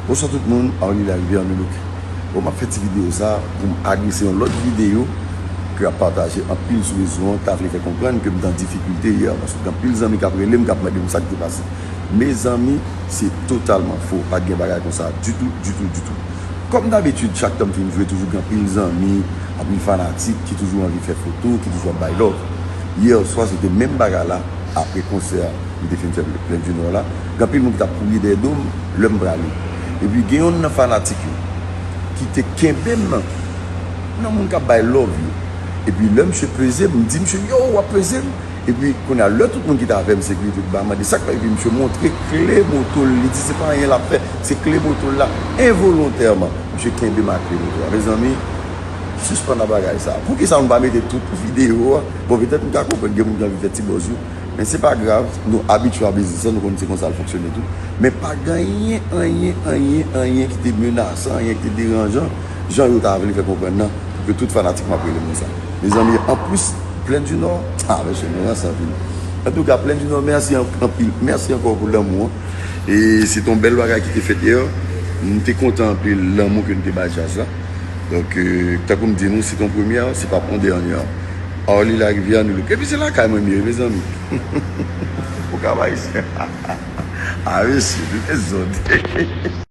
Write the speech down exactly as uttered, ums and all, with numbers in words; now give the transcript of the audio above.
Bonswa tout moun, Arly Larivière Nulook. Bon, m ap fè ti videyo sa pou m adrese yon lòt videyo ke ap pataje anpil sou rezo an, ta vle fè konprann ke m t an difikilte yè, paske gen anpil zanmi k ap rele m, k ap mande m sa k te pase. Mezanmi, se totalman fo, pa t gen bagay konsa ditou, ditou, ditou. Kòm dabitid, chak tan m fin jwe, toujou gen anpil zanmi, anpil fanatik ki toujou anvi fè foto, ki toujou ap bay love. Yè swa, se te menm bagay la, apre konsè a, m te fin fè Plen di Nò la, gen anpil moun ki t ap kouri dèyè do m lè m prale. Epi gen yonn nan fanatik yo ki te kenbe m nan, nan moun k ap bay love yo. Epi lè misye peze m, m di misye, "Yo, w ap peze m?" Epi kounye a, lè tout moun ki t avè m, sekirite, tout bagay, mande sa k fè, epi misye montre kle moto l, li di se pa anyen l ap fè, se kle moto l la, envolontèman, misye kenbe m ak kle moto a. Mezanmi, sispann ak bagay sa. Poukisa nou pa mete tout videyo a? Bon, petèt m ka konprann gen moun ki anvi fè ti buzz yo, men se pa grav, nou abitye a biznis lan, nou konn se konsa l fonksyone tou. Men pa gen anyen, anyen, anyen, anyen ki te menasan, anyen ki te deranjan, jan yo ta vle fè konprann nan, pou ke tout fanatik m ap rele m konsa. Mezanmi, anplis, Plen di Nò, ah, mesye, nou ansanm vin. Antouka, Plen di Nò, mèsi an-, anpil. Mèsi ankò pou lanmou an. E se te yon bèl bagay ki te fèt yè. M te kontan anpil lanmou ke nou te bay djaz la. Donk, euh, tankou m di nou, se te yon premyè, se p ap yon dènyè. Arly Larivière Nulook. Epi se lakay mwen m ye, mezanmi. Ou ka bay. Ah, mesye, nou dezòd.